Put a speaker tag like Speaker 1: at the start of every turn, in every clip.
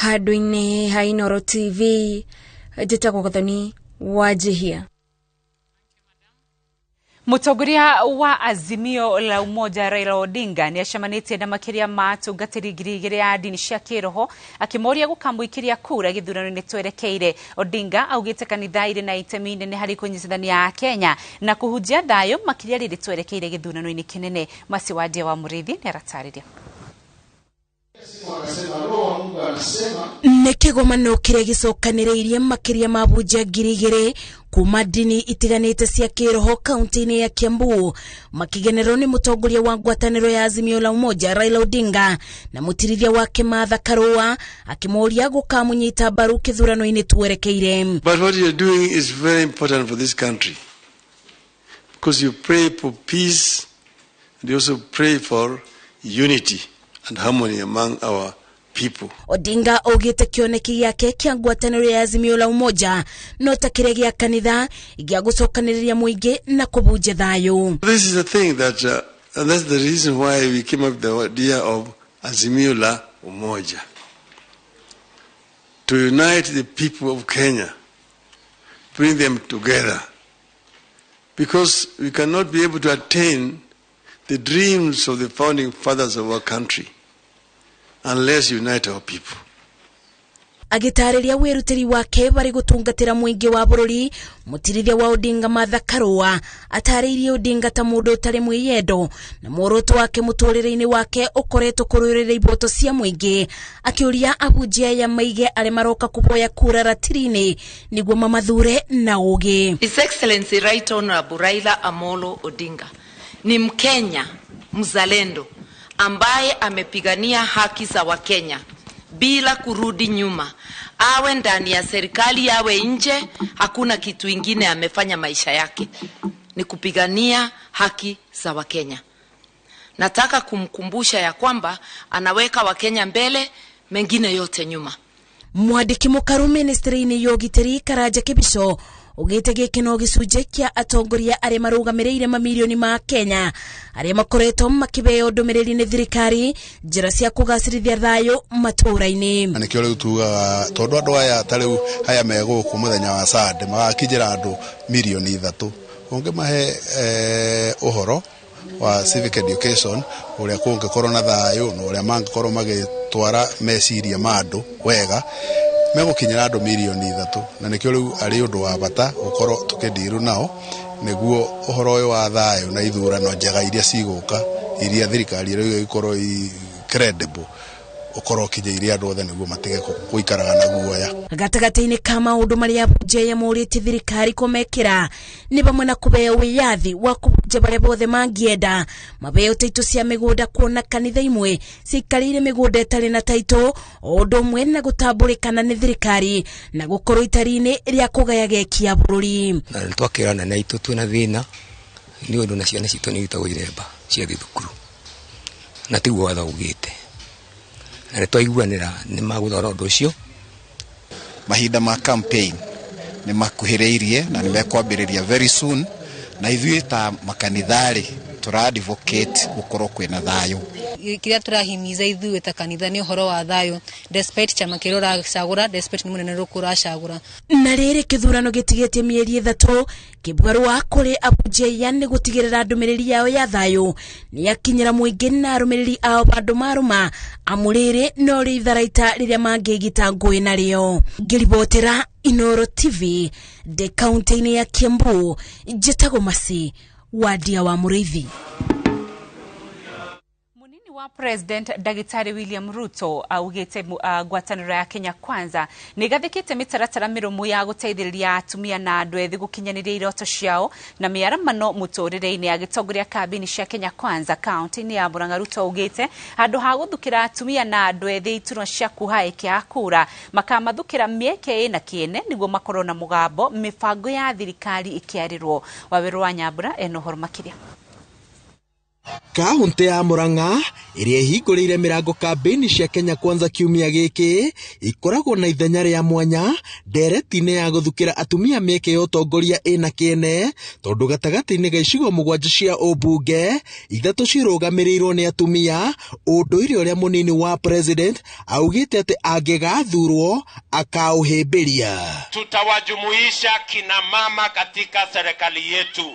Speaker 1: Handũ-inĩ ha Inooro TV, njĩtagwo Gathoni Wanjihia.
Speaker 2: Mũtongoria wa Azimio la Umoja Raila Odinga nĩ acemanĩtie na makĩria ma atungatĩri 2000 a ndini cia kĩroho akĩmoria gũkamũikĩria kura gĩthurano-inĩ twerekeire. Odinga augĩte kanitha irĩ na itemi inene harĩ kũnyitithania Akenya na kũhunjia thayũ makĩria rĩrĩ twerekeire gĩthurano-inĩ kĩnene. Masi Wandia wa Mũrĩithi nĩ aratarĩria.
Speaker 1: Nĩ kĩgomano kĩrĩa gĩcokanĩrĩirie makĩria ma bunjia 2000 kuma ndini itiganĩte cia kĩroho kaunti-inĩ ya Kiambu, makĩgenerwo nĩ mũtongoria wa ngwatanĩro ya Azimio la Umoja Raila Odinga na mũtirithia wake Martha Karua, akĩmoria gũkamũnyita mbaru kĩthurano-inĩ twerekeire.
Speaker 3: But what you're doing is very important for this country, because you pray for peace and you also pray for unity and harmony among our people.
Speaker 1: Odinga augĩte kĩoneki gĩake kĩa ngwatanĩro ya Azimio la Umoja no ta kĩrĩa gĩa kanitha gĩa gũcokanĩrĩria mũingĩ na kũbunja thayũ.
Speaker 3: This is the thing that, and that's the reason why we came up with the idea of Azimio la Umoja. To unite the people of Kenya, bring them together. Because we cannot be able to attain the dreams of the founding fathers of our country unless we unite our people.
Speaker 1: Agĩtarĩria wĩrutĩri wake barĩ gũtungatĩra mũingĩ wa bũrũri, mũtirithia wa Odinga Martha Karua atarĩirie Odinga ta mũndũ ũtarĩ mwĩyendo na muoroto wake mũtũrĩre-inĩ wake ũkoretwo kũrũĩrĩra iboto cia mũingĩ, akĩũria ahunjia aya maige arĩa maroka kũboya kura ratiri-inĩ nĩguo mamathure na ũgĩ.
Speaker 4: His Excellency Right Honorable Raila Amolo Odinga ni Mkenya mzalendo ambaye amepigania haki za Wakenya bila kurudi nyuma. Awe ndani ya serikali, awe nje, hakuna kitu ingine amefanya maisha yake, ni kupigania haki za Wakenya. Nataka kumkumbusha ya kwamba anaweka Wakenya mbele, mengine yote nyuma.
Speaker 1: Mwandĩki mũkaru ministry-inĩ ya ũgitĩri Karanja Kibicho ugĩte gĩkĩ no gĩcunjĩ kĩa atongoria arĩa marũgamĩrĩire mamirioni ma Kenya arĩa makoretwo makĩheo ndũmĩrĩri nĩ thirikari njĩra cia kũgacĩrithia thayũ matũũra-inĩ.
Speaker 5: Na nĩkĩo rĩu tugaga tondũ andũ aya ta rĩu aya me gũkũ mũthenya wa Sunday magakinyĩra andũ mirioni 3, ũngĩmahe ũhoro wa civic education, ũrĩa kũngĩkorwo na thayũ na ũrĩa mangĩkorwo magĩtwara meciria ma andũ wega, megũkinyĩra andũ mirioni 3, na nĩkĩo rĩu arĩ ũndũ wa bata gũkorwo tũkĩndiru nao nĩguo ũhoro ũyũ wa thayũ na ithurano njega iria cigũka, iria thirikari ĩrauga ikorwo i credible, ũkorwo ũkinyĩire andũ othe nĩguo matige gũikaraga na guoya.
Speaker 1: Gatagatĩ-inĩ ka maũndũ marĩa bunge yamũrĩtie thirikari kũmekĩra nĩ hamwe na kũheo wĩyathi wa kũbunja barĩa bothe mangĩenda, maheo taitũ cia mĩgũnda, kuona kanitha imwe ciikarĩire mĩgũnda ĩtarĩ na taitũ, o ũndũ ũmwe na gũtambũrĩkana nĩ thirikari na gũkorwo itari-inĩ rĩa kũgaya geki ya bũrũri.
Speaker 6: Na nĩ twakĩra nene aitũ twĩna thĩna nĩ ũndũ na ciana citũ nĩ irutagwo iremba ciathiĩ thukuru, na tiguo watho ugĩte, na nĩ twaiguanĩra nĩ magũthora ũndũ ũcio.
Speaker 7: Mahinda ma campaign nĩ makuhĩrĩirie na nĩ mekwambĩrĩria very soon, na ithuĩ ta makanitha-rĩ tũra advocate gũkorwo kwĩna thayũ.
Speaker 8: Kĩrĩa tũrahimiza ithuĩ ta kanitha nĩ ũhoro wa thayũ, despite chama kĩrĩa ũracagũra, despite nĩ mũnene ũrĩkũ ũracagũra.
Speaker 1: Na rĩrĩ kĩthurano gĩtigĩtie mĩeri 3, kĩbarũa kũrĩ abunjia nĩ gũtigĩrĩra ndũmĩrĩri yao ya thayũ nĩ yakinyĩra mũingĩ na arũmĩrĩri ao bandũ marũma, amu rĩrĩ no rĩ itharaita rĩrĩa mangĩgita ngũĩ narĩo. Ngĩribotera Inooro TV ndĩ kaunti-inĩ ya Kiambu, njĩtagwo Masi Wandia wa Mũrĩithi.
Speaker 2: Munini wa President Ndagĩtarĩ William Ruto augĩte ngwatanĩro ya Kenya Kwanza nĩ ĩgathĩkĩte mĩtaratara mĩrũmu ya gũteithĩrĩria atumia na andũ ethĩ gũkinyanĩria iroto ciao na mĩaramano mũtũrĩre-inĩ. Agĩtongoria kambĩini cia Kenya Kwanza kaunti-inĩ ya Murang'a, Ruto augĩte handũ ha gũthukĩra atumia na andũ ethĩ iturwa cia kuha ĩkia kura, makamathukĩra mĩeke ĩna kĩene nĩguo makorwo na mũgambo mĩbango ya thirikari ĩkĩarĩrwo. Wawerũ wa Nyambura ena ũhoro makĩria.
Speaker 9: Kaunti ya Murang'a ĩrĩa ĩhingũrĩire mĩrango kambĩini cia Kenya Kwanza kiumia gĩkĩ ikoragwo na ithenya rĩa mwanya ndereti-inĩ ya gũthukĩra atumia mĩeke ya ũtongoria ĩna kĩene tondũ gatagatĩ-inĩ ga icigo 7 cia ũmbunge 3 cirũgamĩrĩirwo nĩ atumia, ũndũire ũrĩa mũnini wa president augĩte atĩ angĩgathurwo akaũhĩmbĩria.
Speaker 10: Tutawajumuisha kina mama katika serikali yetu.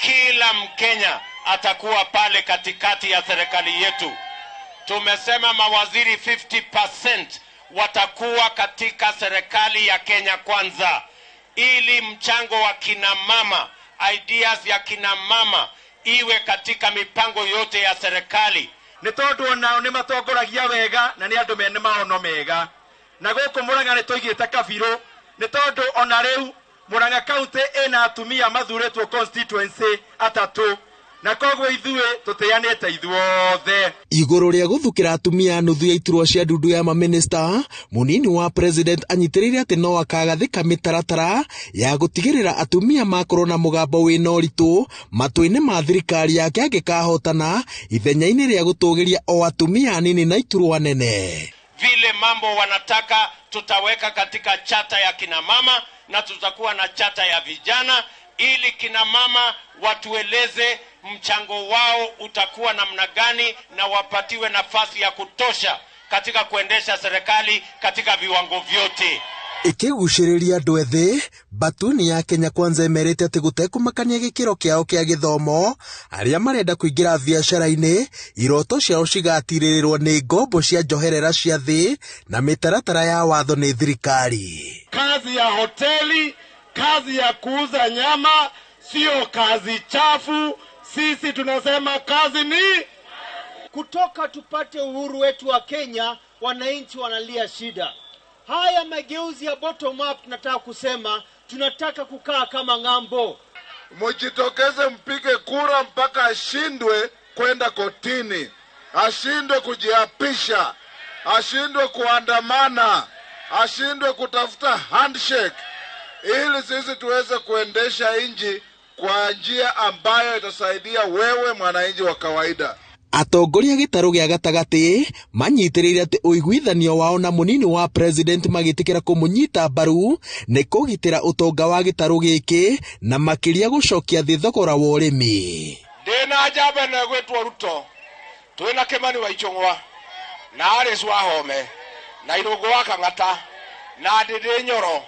Speaker 10: Kila Mkenya atakuwa pale katikati ya serikali yetu. Tumesema mawaziri 50% watakuwa katika serikali ya Kenya Kwanza, ili mchango wa kina mama, ideas ya kina mama iwe katika mipango yote ya serikali.
Speaker 11: Nĩ tondũ onao nĩ matongoragia wega na nĩ andũ mene maono mega. Na gũkũ Murang'a nĩ tũigĩte kabirũ, nĩ tondũ ona rĩu Murang'a County ĩna atumia mathurĩtwo constituency 3, na koguo ithuĩ tũtĩanĩte ithuothe.
Speaker 9: Igũrũ rĩa gũthukĩra atumia nuthu ya iturwa cia ndundu ya maminista, mũnini wa president anyitĩrĩire atĩ no akagathĩka mĩtaratara ya gũtigĩrĩra atumia makorwo na mũgambo wĩna ũritũ matũ-inĩ ma thirikari yake angĩkahotana ithenya-inĩ rĩa gũtũgĩria o atumia anini na iturwa nene.
Speaker 10: Vile mambo wanataka tutaweka katika chata ya kina mama na tutakuwa na chata ya vijana, ili kina mama watueleze mchango wao utakuwa namna gani na wapatiwe nafasi ya kutosha katika kuendesha serikali katika viwango vyote.
Speaker 9: Ikigucĩrĩria andũ ethĩ, Batuni ya Kenya Kwanza ĩmerĩte atĩ gũtekũmakania gĩkĩro kĩao kĩa gĩthomo, arĩa marenda kũingĩra biacara-inĩ, iroto ciao cigatirĩrĩrwo nĩ ngombo cia njoherera cia thĩ na mĩtaratara ya watho nĩ thirikari.
Speaker 11: Kazi ya hoteli, kazi ya kuuza nyama sio kazi chafu. Sisi tunasema kazi ni
Speaker 12: kutoka tupate uhuru wetu wa Kenya, wananchi wanalia shida. Haya mageuzi ya bottom up, tunataka kusema tunataka kukaa kama ng'ambo.
Speaker 13: Mujitokeze mpige kura mpaka ashindwe kwenda kotini, ashindwe kujiapisha, ashindwe kuandamana, ashindwe kutafuta handshake, ili sisi tuweze kuendesha nchi kwa njia ambayo itasaidia wewe mwananchi wa kawaida.
Speaker 9: Atongoria gĩtarũ gĩa gatagatĩ manyitĩrĩire atĩ ũiguithanio wao na mũnini wa president magĩtĩkĩra kũmũnyita mbaru nĩ kũgitĩra ũtonga wa gĩtarũ gĩkĩ na makĩria gũcokia thĩ thogora wa ũrĩmi.
Speaker 10: Ndĩna njamba ĩno ĩgwĩtwo Ruto, twĩna Kĩmani wa Ichung'wa na Alice Wahome na Irũngũ wa Kang'ata na Ndĩndĩ Nyoro,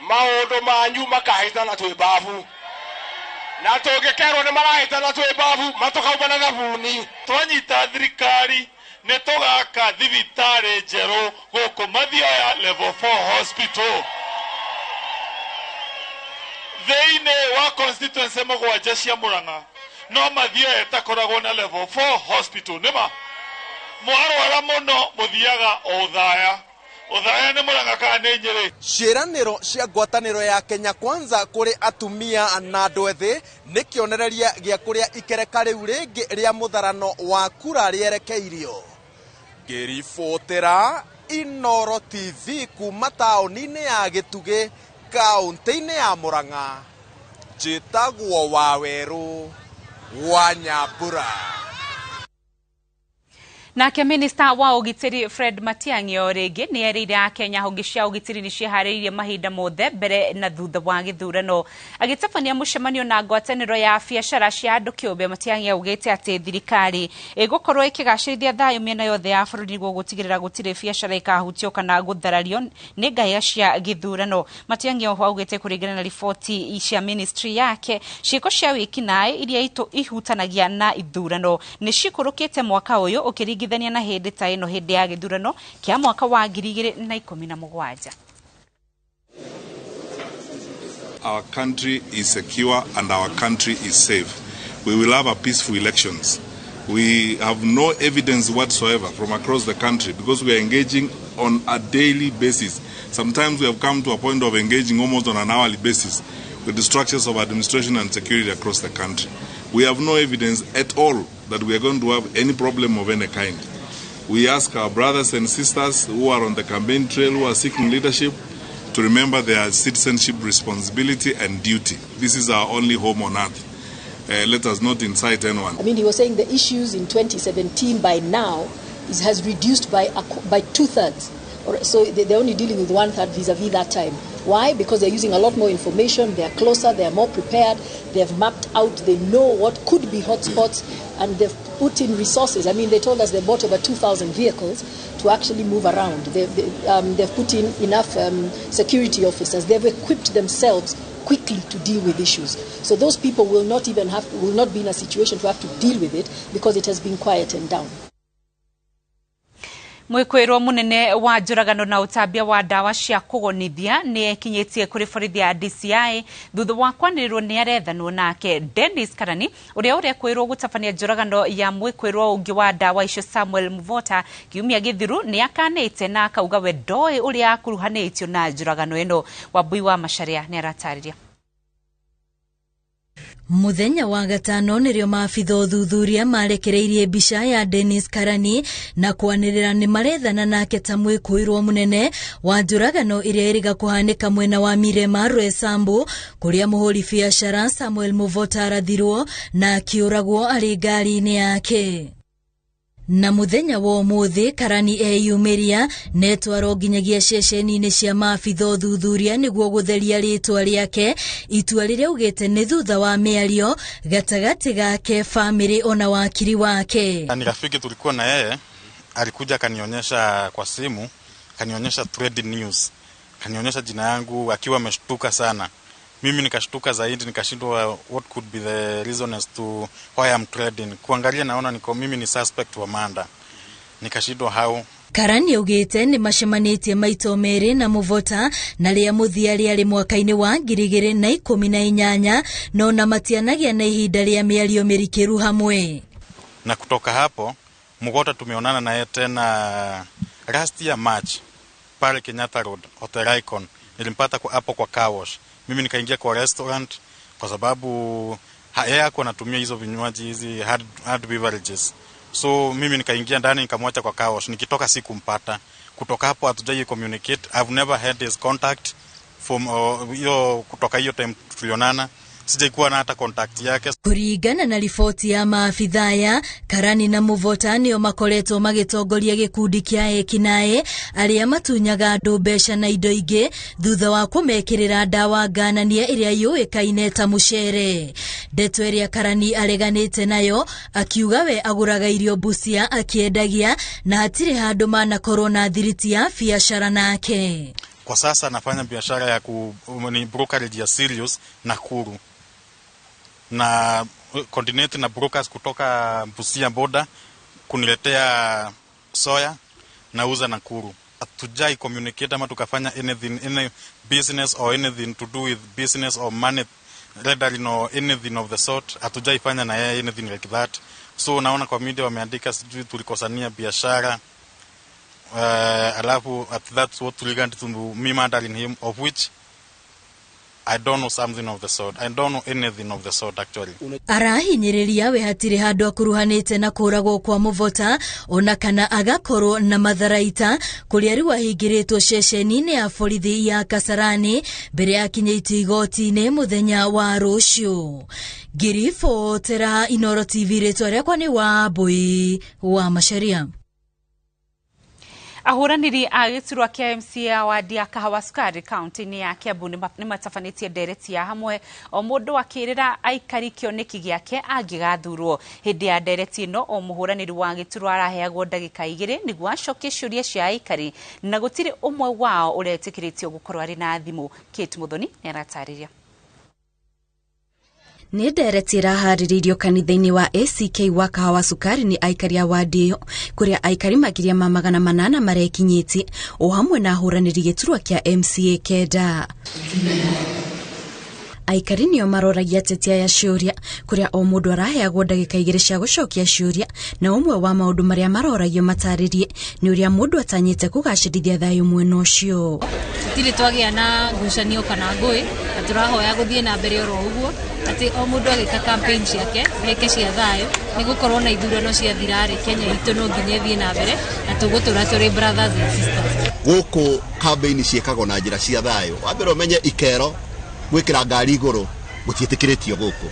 Speaker 10: maũndũ manyu makahĩtana twĩ mbabu, na tũngĩkerwo nĩ marahĩtana twĩ mbabu matũkauma na thabuni.
Speaker 11: Twanyita thirikari nĩ tũgaka thibitarĩ njerũ gũkũ Mathioya level 4 hospital thĩinĩ wa constituency 7 cia Murang'a. No Mathioya ĩtakoragwo na level 4 hospital. Nĩma mwarwara mũno mũthiaga o Othaya. Othaya nĩ Murang'a kana nĩ Nyĩrĩ.
Speaker 9: Ciĩranĩro cia ngwatanĩro ya Kenya Kwanza kũrĩ atumia na andũ ethĩ nĩ kĩonereria gĩa kũrĩa ikereka rĩu rĩngĩ rĩa mũtharano wa kura rĩerekeirio. Ngĩribotera Inooro TV kuma taũni-inĩ ya Gĩtugĩ, kaũntĩ-inĩ ya Murang'a, njĩtagwo Wawerũ wa Nyambura.
Speaker 2: Nake minista wa ũgitĩri Fred Matiang'i o rĩngĩ nĩ erĩire Akenya honge cia ũgitĩri nĩ ciĩharĩirie mahinda mothe mbere na thutha wa gĩthurano. Agĩtabania mũcemanio na ngwatanĩro ya biacara cia andũ kĩũmbe, Matiang'i augĩte atĩ thirikari ĩgũkorwo ĩkĩgacĩrithia thayũ mĩena yothe ya bũrũri nĩguo gũtigĩrĩra gũtirĩ biacara ĩkahutio kana gũtharario nĩ ngahĩha cia gĩthurano. Matiang'i oho augĩte kũringana na riboti cia ministry yake, ciĩko cia wĩkinaĩ iria ihutanagia na ithurano nĩ cikũrũkĩte mwaka ũyũ ũkĩringithania na hĩndĩ ta ĩno hĩndĩ ya gĩthurano kĩa mwaka wa 2017.
Speaker 14: Our country is secure and our country is safe. We will have a peaceful elections. We have no evidence whatsoever from across the country because we are engaging on a daily basis. Sometimes we have come to a point of engaging almost on an hourly basis with the structures of administration and security across the country. We have no evidence at all that we are going to have any problem of any kind. We ask our brothers and sisters who are on the campaign trail, who are seeking leadership, to remember their citizenship responsibility and duty. This is our only home on earth. Let us not incite anyone.
Speaker 15: I mean, he was saying the issues in 2017 by now has reduced by 2/3. So they're only dealing with 1/3 vis-a-vis that time. Why? Because they're using a lot more information, they're closer, they're more prepared, they've mapped out, they know what could be hotspots, and they've put in resources. I mean, they told us they bought over 2,000 vehicles to actually move around. They've put in enough security officers. They've equipped themselves quickly to deal with issues. So those people will not even will not be in a situation to have to deal with it because it has been quietened down.
Speaker 2: Mwikwirwo munene wa njuragano na utambia wa ndawa cia kugonithia ni ekinyitie kuri borithi ya DCI thutha wa kwanirirwo ni arethanwo nake Dennis Karani uria urekwirwo gutabania njuragano ya mwikwirwo ungi wa ndawa icio Samuel Muvota kiumia githiru ni akanite na akauga we ndoi uria akuruhanitio na njuragano ino. Wambui wa Macharia ni aratariria.
Speaker 16: Muthenya wa gatano nirio maabitha ũthuthuria marekereirie mbica ya Dennis Karani na kwanĩrĩra nĩ marethana nake ta mwĩkũĩrwo mũnene wa njũragano ĩrĩa ĩrĩga kũhanĩka mwena wa Mirema Roysambu kũrĩa mũhũri biacara Samuel Muvota arathirwo na akĩũragwo arĩ ngari-inĩ yake. Na muthenya wa ũmũthĩ Karani eyumĩria netwarwo nginyagia ceceni-inĩ cia maabitha ũthuthuria nĩguo gũtheria rĩtwa rĩake, itua rĩrĩa augĩte nĩ thutha wa mĩario gatagatĩ gake, famĩlĩ ona wakiri wake.
Speaker 17: Ni rafiki tulikuwa na yeye, alikuja akanionyesha kwa simu, akanionyesha trending news, akanionyesha jina yangu akiwa ameshtuka sana. Mimi nikashtuka zaidi, nikashindwa what could be the reason as to why I'm trading. Kuangalia naona niko mimi ni suspect wa manda. Nikashindwa how.
Speaker 16: Karani augĩte nĩ macemanĩtie maito merĩ na Muvota na rĩa mũthia rĩarĩ mwaka-inĩ wa 2018 no na matianagia na ihinda rĩa mĩario mĩrikĩru hamwe.
Speaker 17: Na kutoka hapo Muvota tumeonana naye tena last year March pale Kenyatta Road, Hotel Icon. Nilimpata kwa hapo kwa car wash. Mimi nikaingia kwa restaurant kwa sababu yeye hakuwa anatumia hizo vinywaji hizi hard beverages. So mimi nikaingia ndani nikamwacha kwa car wash. Nikitoka sikumpata. Kutoka hapo hatujai communicate. I've never had his contact from hiyo kutoka hiyo time tulionana. Sijaikuwa na hata contact yake.
Speaker 16: Kuringana na riboti ya maabitha Karani na Muvota nĩo makoretwo magĩtongoria gĩkundi kĩa ekinaĩ arĩa matunyaga andũ mbeca na indo ingĩ thutha wa kũmekĩrĩra ndawa ngananie ĩrĩa yũĩkaine ta mũcere. Ndeto ĩrĩa Karani areganĩte nayo akiuga we agũraga irio Busia akĩendagia na hatirĩ handũ manakorwo na thiriti ya biacara nake.
Speaker 17: Kwa sasa nafanya biashara ya ni brokerage ya Sirius Nakuru na coordinate na brokers kutoka Busia border kuniletea soya nauza Nakuru. Hatujai communicate ama tukafanya anything, any business or anything to do with business or money laundering or anything of the sort. Hatujai fanya na yeye anything like that. So naona kwa media wameandika sijui tulikosania biashara. Alafu that's what triggered to me murdering him, of which I don't know something of the sort. I don't know anything of the sort actually.
Speaker 16: Arahinyĩrĩria we hatirĩ handũ akuruhanĩte na kũragwo kwa Muvota ona kana agakorwo na matharaita kũrĩa rĩu ahingĩrĩtwo ceceni-inĩ ya borithi ya Kasarani mbere ya akinyĩtio igoti-inĩ mũthenya wa rũciũ. Ngiribotera Inooro TV, rĩtwa rĩakwa nĩ Wambui wa Macharia.
Speaker 2: Ahũranĩri a gĩturwa kĩa MCA wadi ya Kahawa Sukari kaunti-inĩ ya Kiambu nĩ matabanĩtie ndereti ya hamwe o mũndũ akĩrĩra aikari kĩoneki gĩake angĩgathurwo. Hĩndĩ ya ndereti ĩno o mũhũranĩri wa gĩturwa araheagwo ndagĩka 2 nĩguo acokie ciũria cia aikari na gũtirĩ ũmwe wao ũretĩkĩrĩtio gũkorwo arĩ na thimũ. Kate Muthoni nĩ aratarĩria.
Speaker 18: Nĩ ndereti ĩraharĩrĩirio kanitha-inĩ wa ACK wa Kahawa Sukari nĩ aikari a wadi ĩyo kũrĩa aikari makĩria ma 800 marekinyĩtie o hamwe na ahũranĩri gĩturwa kĩa MCA 9. Aikari nĩo maroragia ateti aya ciũria kũrĩa o mũndũ araheagwo ndagĩka 2 cia gũcokia ciũria na ũmwe wa maũndũ marĩa maroragio matarĩrie nĩ ũrĩa mũndũ atanyĩte kũgacĩrithia thayũ mwena ũcio.
Speaker 8: Tũtirĩ twagĩa na ngucanio kana ngũĩ na tũrahoya gũthiĩ na mbere oro ũguo atĩ o mũndũ agĩka campaign ciake eke cia thayũ nĩ gũkorwo na ithurano ciathira-rĩ Kenya itũ no nginya ĩthiĩ na mbere na tũgũtũra tũrĩ brothers and sisters.
Speaker 19: Gũkũ campaign ciĩkagwo na njĩra cia thayũ. Wa mbere ũmenye ikero gwĩkĩra ngari igũrũ gũtiĩtĩkĩrĩtio gũkũ.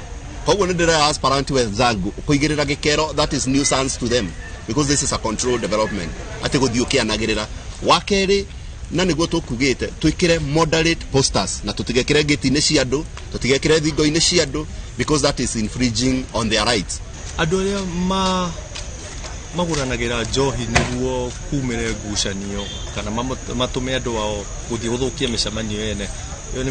Speaker 19: Koguo nĩ ndĩrera aspirant wenzangu kũigĩrĩra gĩkero, that is nuisance to them because this is a controlled development, atĩ gũthiĩ ũkĩanagĩrĩra. Wa kerĩ, na nĩguo tũkugĩte twĩkĩre moderate posters na tũtigekĩre ngĩti-inĩ cia andũ, tũtigekĩre thingo-inĩ cia andũ, because that is infringing on their rights.
Speaker 20: Andũ arĩa magũranagĩra njohi nĩguo kumĩre ngucanio kana matũme andũ ao gũthiĩ gũthũkia mĩcemanio ene, ĩyo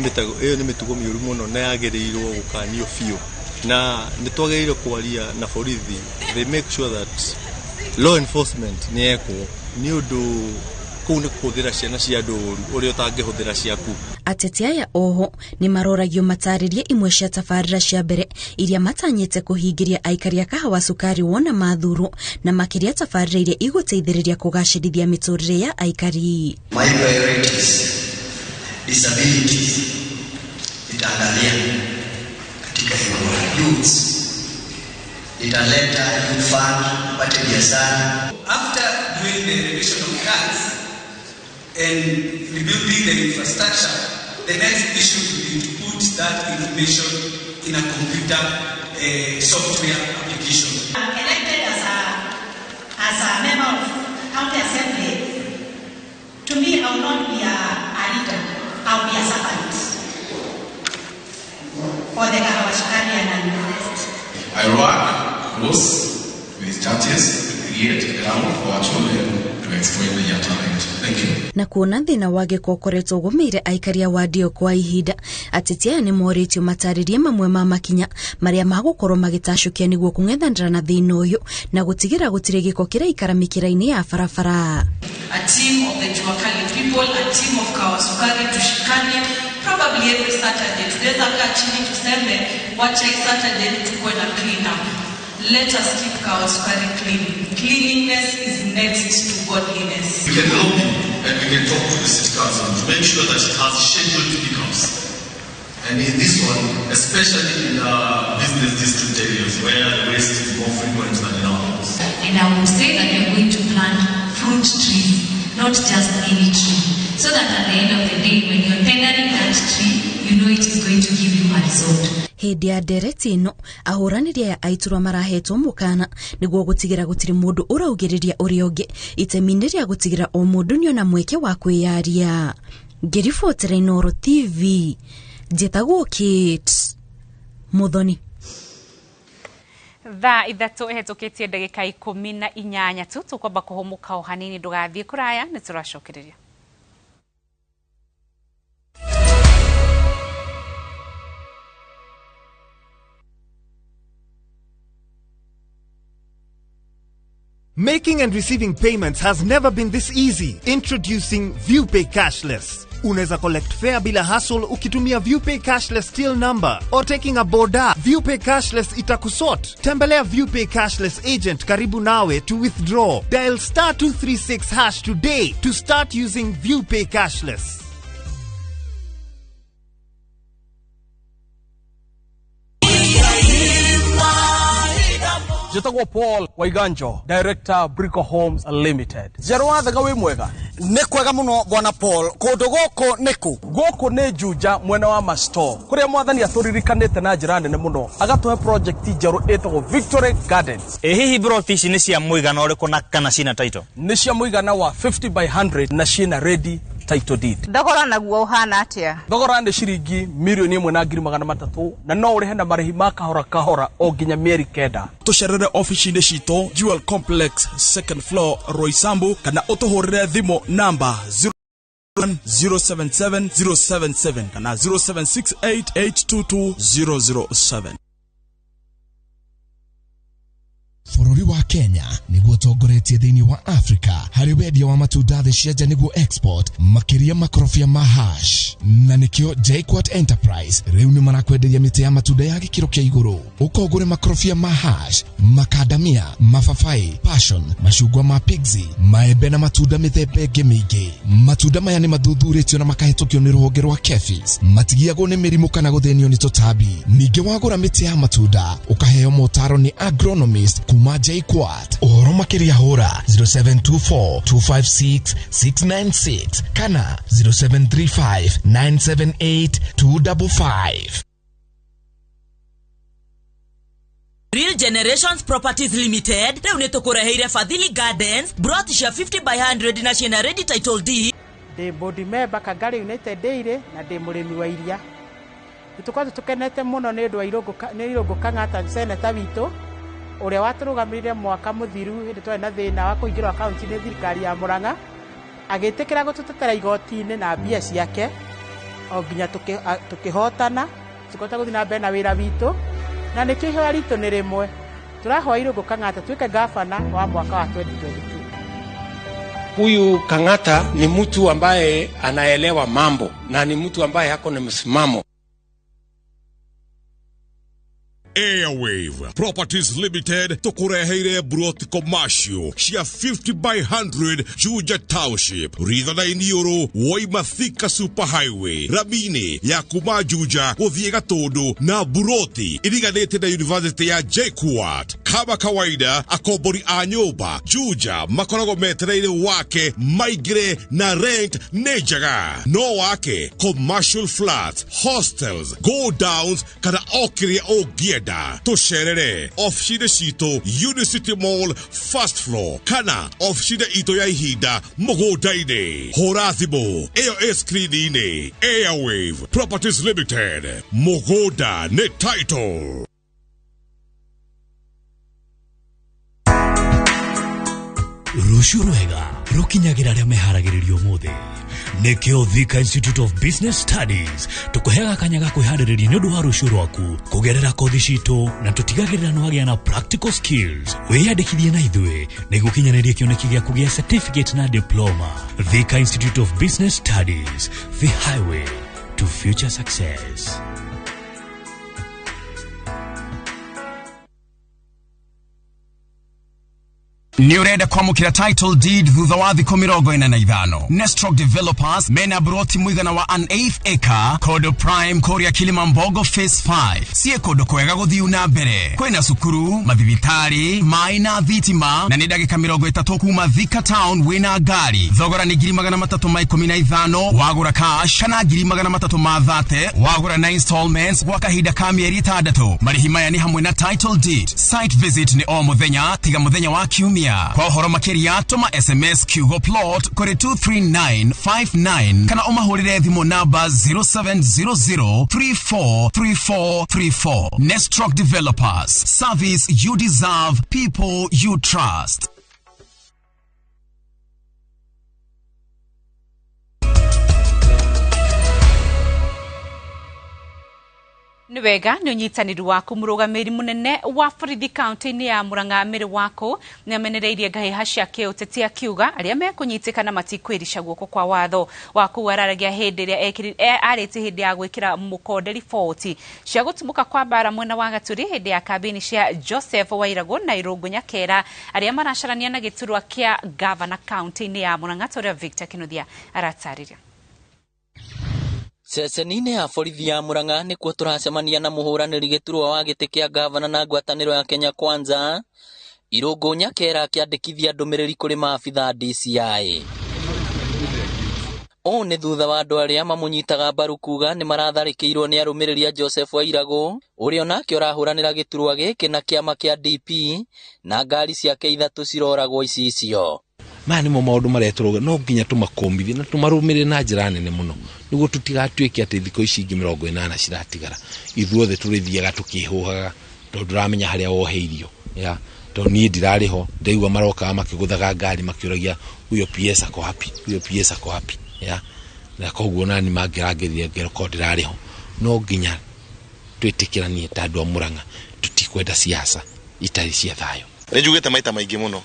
Speaker 20: nĩ mĩtugo mĩũru mũno na yagĩrĩirwo gũkanio biũ, na nĩ twagĩrĩirwo kwaria na borithi. They make sure that law enforcement nĩ yekwo, nĩ ũndũ kũu nĩ kũhũthĩra ciana cia andũ ũru ũrĩa ũtangĩhũthĩra ciaku.
Speaker 18: Ateti aya oho nĩ maroragio matarĩrie imwe cia tabarĩra cia mbere iria matanyĩte kũhingĩria aikari a Kahawa Sukari wona mathurwo, na makĩria tabarĩra iria igũteithĩrĩria kũgacĩrithia mĩtũrĩre ya aikari.
Speaker 21: My priorities, disabilities, nitaangalia katika hiyo youths, nitaleta youth fund upate biashara.
Speaker 22: After doing the revision of cards and rebuilding the infrastructure, the next issue will be to put that information in a computer software application.
Speaker 23: I'm elected as a member of County Assembly. To me, I will not be a leader. I will be a servant for the Kahawa Sukari and the rest.
Speaker 24: I work close with churches to create ground for our children to exploit their talent. Thank you.
Speaker 18: Na kuona thĩna wa gĩko ũkoretwo ũgũmĩire aikari a wadi ĩyo kwa ihinda, ateti aya nĩ morĩtio matarĩrie mamwe ma makinya marĩa magũkorwo magĩtacũkia nĩguo kũng'ethanĩra na thĩna ũyũ na gũtigĩra gũtirĩ gĩko kĩraikara mĩkĩra-inĩ ya barabara.
Speaker 25: A team of the Juakali people, a team of Kahawa Sukari, tushikane probably every Saturday. Tunaweza kaa chini tuseme wacha hii Saturday tukuwe na clean up. Let us keep Kahawa Sukari clean. Cleanliness is next to godliness.
Speaker 24: We can lobby and we can talk to the city council to make sure that it has scheduled pickups. And in this one, especially in the business district areas where the waste is more frequent than in our homes.
Speaker 8: And I would say that we are going to plant fruit trees, not just any tree, so that at the end of the day, when you're tendering that tree, you know it is going to give you a result.
Speaker 18: Hĩndĩ ya ndereti ĩno, ahũranĩri aya a iturwa marahetwo mũkana nĩguo gũtigĩra gũtirĩ mũndũ ũraugĩrĩria ũrĩa ũngĩ itemi-inĩ rĩa gũtigĩra o mũndũ nĩona mweke wa kwĩyaria. Ngĩribotera Inooro TV, njĩtagwo Kate Muthoni.
Speaker 2: Thaa 3 ĩhetũkĩtie ndagĩka 18 tu, tũkwamba kũhũmũka o hanini, ndũgathiĩ kũraya, nĩ tũracokereria.
Speaker 26: Making and receiving payments has never been this easy. Introducing ViewPay Cashless. Unaweza collect fare bila hassle ukitumia ViewPay Cashless till number or taking a boda. ViewPay Cashless itakusort. Tembelea ViewPay Cashless agent karibu nawe to withdraw. Dial *236# today to start using ViewPay Cashless.
Speaker 27: Njĩtagwo Paul Waiganjo, Director Brico Homes Limited. Njerũ wathaga wĩ mwega?
Speaker 28: Nĩ kwega mũno bwana Paul. Kũndũ gũkũ nĩ kũ?
Speaker 27: Gũkũ nĩ Juja mwena wa Masto, kũrĩa mwathani atũririkanĩte na njĩra nene mũno, agatũhe project njerũ ĩtagwo Victory Gardens.
Speaker 29: Ĩ hihi broti ici nĩ cia mũigana ũrĩkũ na kana cina title?
Speaker 27: Nĩ cia mũigana wa 50 by 100 na ciĩna ready title deed.
Speaker 30: Thogora naguo ũhana atĩa?
Speaker 27: Thogora nĩ ciringi 1,300,000 na no ũrĩhe na marĩhi ma kahora kahora o nginya mĩeri 9.
Speaker 31: Tũcerere ofici-inĩ citũ Jewel Complex second floor Roysambu, kana ũtũhũrĩre thimũ namba 077 077 kana 0768 822 007.
Speaker 32: Bũrũri wa Kenya nĩguo ũtongoretie thĩinĩ wa Afrika harĩ wendia wa matunda thĩ cia nja nĩguo export, makĩria makorobia ma hash, na nĩkĩo JKUAT Enterprise rĩu nĩ marakwenderia mĩtĩ ya matunda ya gĩkĩro kĩa igũrũ. Ũka ũgũre makorobia ma hash, makadamia, mababaĩ, passion, macungwa ma pixie, maembe na matunda mĩthemba ĩngĩ mĩingĩ. Matunda maya nĩ mathuthurĩtio na makahĩtũkio nĩ rũhonge rwa KEPHIS, matigiagwo nĩ mĩrimũ kana gũthĩnio nĩ tũtambi. Ningĩ wagũra mĩtĩ ya matunda ũkaheo motaro nĩ agronomist kuma JKUAT. Ũhoro makĩria hũra 0724 256 696 kana 0735 978 255.
Speaker 1: Real Generations Properties Limited rĩu nĩ tũkũreheire Fadhili Gardens plot cia 50 by 100 na ciĩna ready title deed.
Speaker 3: Ndĩ board member Kangari United Dairy na ndĩ mũrĩmi wa iria. Nĩ tũkoretwo tũkenete mũno nĩ ũndũ wa Irũngũ Kang'ata seneta witũ ũrĩa watũrũgamĩrĩire mwaka mũthiru hĩndĩ twarĩ na thĩna wa kũhingĩrwo akaunti nĩ thirikari ya Murang'a, agĩtĩkĩra gũtũtetera igoti-inĩ na mbia ciake o nginya tũkĩhotana, tũkĩhota gũthiĩ na mbere na wĩra witũ, na nĩkĩo ihoya ritũ nĩ rĩmwe, tũrahoya Irũngũ Kang'ata tuĩke gavana wa mwaka wa 2022.
Speaker 4: Huyu Kang'ata ni mtu ambaye anaelewa mambo na ni mtu ambaye ako na msimamo.
Speaker 5: Airwave Properties Limited tukureheire broti commercial cia 50 by 100 Juja Township Ritha Iniuru woima Thika Super Highway ramini ya kuma Juja guthie Gatundu na buroti iriganite na University ya JKUAT. Kama kawaida akombori a nyumba Juja makoragwo metereire wake maingire na rent nĩ njega, no wake commercial flats, hostels, go downs kana o kĩrĩa ũngĩenda. Tũcerere ofici-inĩ citũ Unicity Mall first floor kana ofici-inĩ itũ ya ihinda mũgũnda-inĩ. Hũra thimũ ĩyo ĩ screen-inĩ. Airwave Properties Limited, mũgũnda nĩ title.
Speaker 6: Rũciũ rwega rũkinyagĩra arĩa meharagĩrĩria ũmũthĩ. Nĩkĩo Thika Institute of Business Studies tũkũheaga kanya ga kwĩharĩrĩria nĩ ũndũ wa rũciũ rwaku kũgerera kothi citũ, na tũtigagĩrĩra nĩ wagĩa na practical skills. Wĩyandĩkithie na ithuĩ nĩguo ũkinyanĩrie kĩoneki gĩaku gĩa certificate na diploma. Thika Institute of Business Studies, the highway to future success.
Speaker 7: Nĩ ũrenda kwamũkĩra title deed thutha wa thikũ 45. Nestrock Developers mena broti mũigana wa an eighth acre kondo prime kũrĩa Kilimambogo phase 5. Ciĩ kũndũ kwega gũthiu na mbere, kwĩna cukuru, mathibitarĩ, maĩ na thitima, na nĩ ndagĩka 30 kuma Thika town wĩna ngari. Thogora nĩ 315,000 wagũra cash kana 330,000 wagũra na installments gwa kahinda ka mĩeri 6. Marĩhi maya nĩ hamwe na title deed. Site visit nĩ o mũthenya tiga mũthenya wa kiumia. Kwa ũhoro makĩria tũma SMS kiugo plot kũrĩ 23959 kana ũmahũrĩre thimũ namba 0700343434. Nestrock Developers, service you deserve, people you trust.
Speaker 2: Nĩ wega nĩ ũnyitanĩri waku. Mũrũgamĩrĩri mũnene wa borithi kaunti-inĩ ya Murang'a Mary Wako nĩ amenereirie ngahĩha cia kĩũteti akiuga arĩa mekũnyitĩkana matikwĩrica guoko kwa watho. Waku araragia hĩndĩ ĩrĩa arĩtie hĩndĩ ya gwĩkĩra mũkonde riboti cia gũtumũka kwa mbara mwena wa Gaturi hĩndĩ ya kambĩini cia Joseph Wairagũ na Irũngũ Nyakera arĩa maracarania na gĩturwa kĩa gavana kaunti-inĩ ya Murang'a, ta ũrĩa Victor Kinuthia aratarĩria.
Speaker 9: Ceceni-inĩ ya borithi ya Murang'a nĩkuo tũracemania na mũhũranĩri gĩturwa wa gĩtĩ kĩa gavana na ngwatanĩro ya Kenya Kwanza Irũngũ Nyakera akĩandĩkithia ndũmĩrĩri kũrĩ maabitha DCI. Ũũ nĩ thutha wa andũ arĩa mamũnyitaga mbaru kuga nĩ maratharĩkĩirwo nĩ arũmĩrĩri a Joseph Wairagũ ũrĩa onake ũrahũranĩra gĩturwa gĩkĩ na kĩama kĩa DP na ngari ciake 3 ciroragwo icicio.
Speaker 10: Maya nĩmo maũndũ marĩa tũrauga no nginya tũmakũmithie na tũmarũmĩrĩre na njĩra nene mũno nĩguo tũtigatuĩke atĩ thikũ ici ingĩ 80 ciratigara ithuothe tũrĩthiaga tũkĩhũhaga tondũ ndũramenya harĩa woheirio ya tondũ niĩ ndirarĩ ho, ndaigua marokaga makĩgũthaga ngari makĩũragia huyo PS ako wapi, huyo PS ako wapi ya na koguo nani mangĩrangĩrĩria ngero korwo ndĩrarĩ ho. No nginya twĩtĩkĩranie ta andũ a Murang'a tũtikwenda siasa itarĩ cia thayũ.
Speaker 11: Nĩ njugĩte maita maingĩ mũno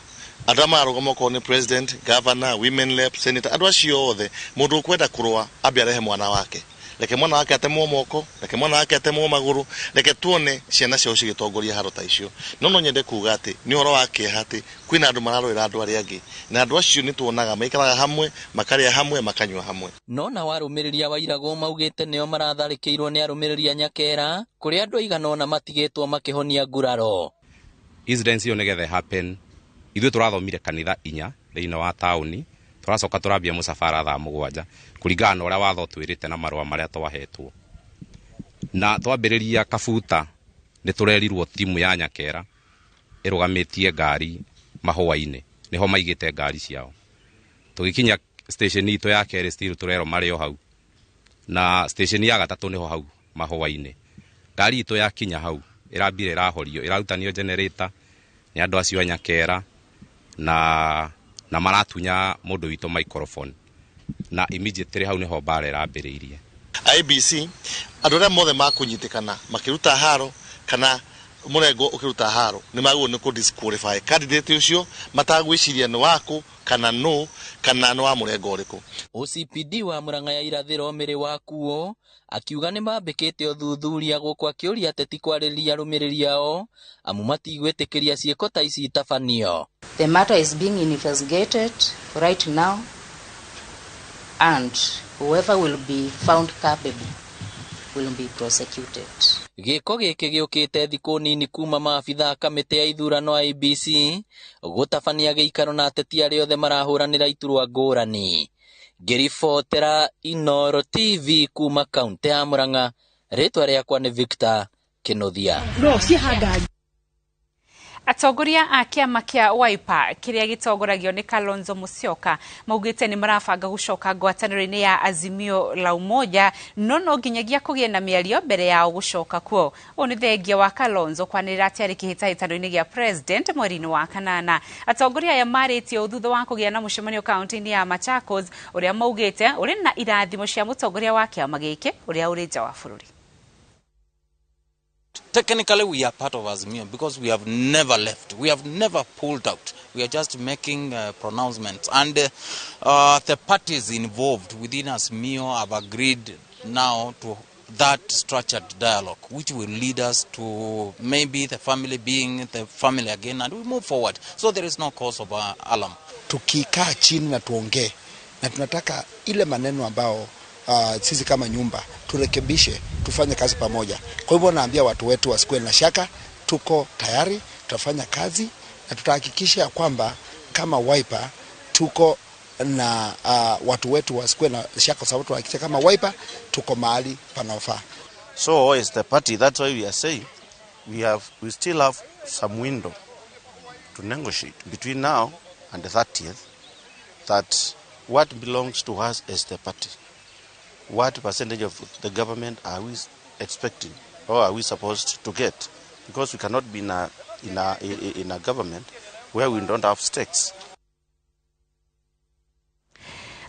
Speaker 11: andũ arĩa mararũgama okorwo nĩ president, governor, women rep, senator, andũ acio othe mũndũ ũkwenda kũrũa ambe arehe mwana wake. Reke mwana wake atemwo moko, reke mwana wake atemwo magũrũ, reke tuone ciana ciao cigĩtongoria haro ta icio. No nyende kuga atĩ nĩ ũhoro wa kĩeha atĩ kwĩna andũ mararũĩra andũ arĩa angĩ, na andũ acio nĩ tuonaga maikaraga hamwe, makarĩa hamwe, makanyua hamwe.
Speaker 9: No nao arũmĩrĩri a Wairagũ maugĩte nĩo maratharĩkĩirwo nĩ arũmĩrĩri a Nyakera kũrĩa andũ aigana ũna matigĩtwo makĩhonia nguraro.
Speaker 12: Incidents ĩyo nĩgetha happen ithuĩ tũrathomire kanitha 4 thĩinĩ wa taũni, tũracoka tũrambia mũcabara thaa 7 kũringana na ũrĩa watho twĩrĩte na marũa marĩa twahetwo. Na twambĩrĩria kabuta Nĩ tũrerirwo timu ya Nyakera ĩrũgamĩtie ngari mahũa-inĩ, nĩho maigĩte ngari ciao. Tũgĩkinya station itũ ya kerĩ still tũrerwo marĩ o hau, na station ya gatatũ nĩho hau mahũa-inĩ. Ngari itũ yakinya hau ĩrambire ĩrahorio, ĩrarutanio generator nĩ andũ acio a Nyakera, na maratunya mũndũ witũ microphone, na immediately hau nĩho mbara ĩrambĩrĩirie.
Speaker 11: IEBC andũ arĩa mothe makũnyitĩkana makĩruta haro kana mũrengo ũkĩruta haro nĩ magĩrĩirwo nĩ kũ disqualify candidate ũcio matagwĩciria nĩ waku kana nũ kana nĩ wa mũrengo ũrĩkũ.
Speaker 9: OCPD wa Murang'a ya irathĩro Mĩrĩ wa Kuo akiuga nĩ mambĩkĩte ũthuthuria gũkũ akĩũria ateti kwarĩrĩria arũmĩrĩri ao amu matigwĩtĩkĩria ciĩko ta ici itabanio.
Speaker 13: The matter is being investigated right now and whoever will be found culpable will be prosecuted.
Speaker 9: Gĩko gĩkĩ gĩũkĩte thikũ nini kuma maabitha a kamĩtĩ ya ithurano IEBC gũtabania gĩikaro na ateti arĩa othe marahũranĩra iturwa ngũrani. Ngĩribotera Inooro TV kuma kaunti ya Murang'a, rĩtwa rĩakwa nĩ Victor Kĩnuthia.
Speaker 14: No, cihangari.
Speaker 2: Atongoria a kĩama kĩa Wiper kĩrĩa gĩtongoragio nĩ Kalonzo Musyoka maugĩte nĩ marabanga gũcoka ngwatanĩro-inĩ ya Azimio la Umoja no no nginyagia kũgĩe na mĩario mbere yao gũcoka kuo. Ũũ nĩ thengia wa Kalonzo kwanĩrĩra atĩ arĩ kĩhĩtahĩtano-inĩ gĩa president mweri-inĩ wa kanana. Atongoria aya marĩtie ũũ thutha wa kũgĩa na mũcemanio kaunti-inĩ ya Machakos ũrĩa maugĩte ũrĩ na irathimo cia mũtongoria wa kĩama gĩkĩ ũrĩa ũrĩ nja wa bũrũri.
Speaker 15: Technically, we are part of Azimio because we have never left. We have never pulled out. We are just making pronouncements. And the parties involved within Azimio have agreed now to that structured dialogue, which will lead us to maybe the family being the family again, and we move forward. So there is no cause of alarm.
Speaker 16: Tukikaa chini na tuongee, na tunataka ile maneno ambao sisi kama nyumba turekebishe, tufanye kazi pamoja. Kwa hivyo naambia watu wetu wasikuwe na shaka, tuko tayari, tutafanya kazi na tutahakikisha ya kwamba kama Wiper tuko na watu wetu wasikuwe na shaka, kwa sababu tuhakikisha kama Wiper tuko mahali panaofaa.
Speaker 17: So as the party, that's why we are saying we still have some window to negotiate between now and the 30th that what belongs to us as the party. What percentage of the government are we expecting or are we supposed to get? Because we cannot be in a government where we don't have stakes.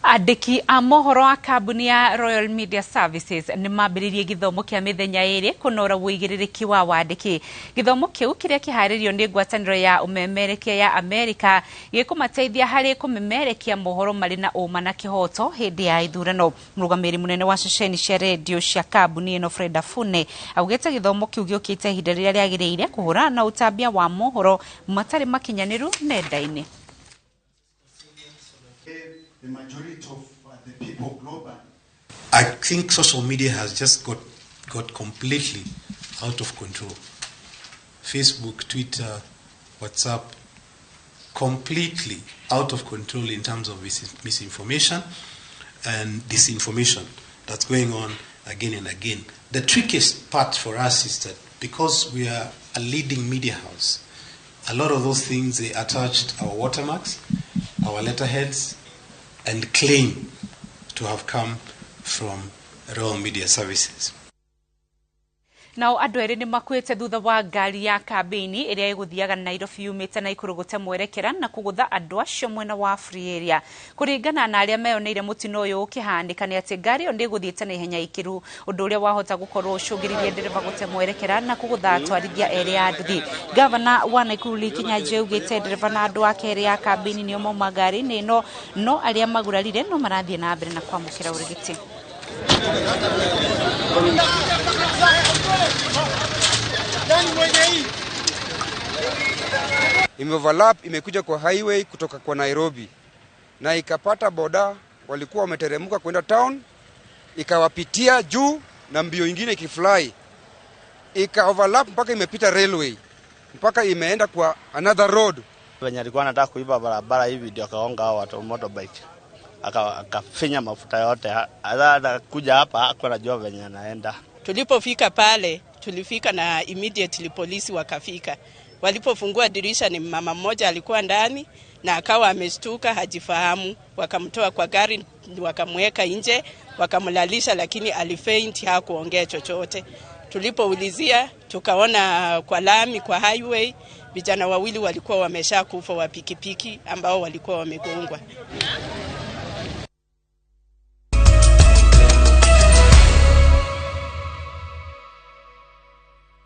Speaker 2: Andĩki a mohoro a kambuni ya Royal Media Services nĩ mambĩrĩirie gĩthomo kĩa mĩthenya ĩrĩ kũnora ũigĩrĩrĩki wa wandĩki. Gĩthomo kĩu kĩrĩa kĩharĩrio nĩ ngwatanĩro ya ũmemerekia ya Amerika gĩkũmateithia harĩ kũmemerekia mohoro marĩ na ũma na kĩhoto hĩndĩ ya ithurano. Mũrũgamĩrĩri mũnene wa ceceni cia redio cia kambuni ĩno Freda Fune augĩte gĩthomo kĩu gĩũkĩte ihinda rĩrĩa rĩagĩrĩire kũhũrana na ũtambia wa mohoro matarĩ makinyanĩru nenda-inĩ.
Speaker 18: The majority of the people globally.
Speaker 19: I think social media has just got completely out of control. Facebook, Twitter, WhatsApp, completely out of control in terms of misinformation and disinformation that's going on again and again. The trickiest part for us is that because we are a leading media house, a lot of those things, they attached our watermarks, our letterheads, and claim to have come from Royal Media Services.
Speaker 2: Nao andũ erĩ nĩ makuĩte thutha wa ngari ya kambĩini ĩrĩa ĩgũthiaga Nairobi yumĩte Naikuru gũte mwerekera na kũgũtha andũ acio mwena wa Free Area. Kũringana na arĩa meyoneire mũtino ũyũ ũkĩhanĩka nĩ atĩ ngari ĩyo ndĩgũthiĩte na ihenya ikĩru, ũndũ ũrĩa wahota gũkorwo ũcũngĩrĩirie ndereba gũte mwerekera na kũgũtha atwarithia erĩ a nduthi. Gavana wa Naikuru Lee Kinyanjui augĩte ndereba na andũ ake erĩ a kambĩini nĩo mauma ngari-inĩ ĩno, no arĩa magurarire no marathiĩ na mbere na kwamũkĩra ũrigiti.
Speaker 20: Imeoverlap, imekuja kwa highway kutoka kwa Nairobi na ikapata boda walikuwa wameteremka kwenda town, ikawapitia juu na mbio ingine ikifly, ika overlap mpaka imepita railway mpaka imeenda kwa another road.
Speaker 21: Wenye alikuwa anataka kuiba barabara hivi ndio akaonga hao watu motorbike, akafinya mafuta yote. Hata kuja hapa hakuwa anajua venye anaenda.
Speaker 22: Tulipofika pale
Speaker 8: Tulifika na immediately polisi wakafika. Walipofungua dirisha, ni mama mmoja alikuwa ndani na akawa ameshtuka, hajifahamu. Wakamtoa kwa gari, wakamweka nje, wakamlalisha, lakini alifaint, hakuongea chochote. Tulipoulizia tukaona kwa lami, kwa highway, vijana wawili walikuwa wameshakufa wa pikipiki ambao walikuwa wamegongwa.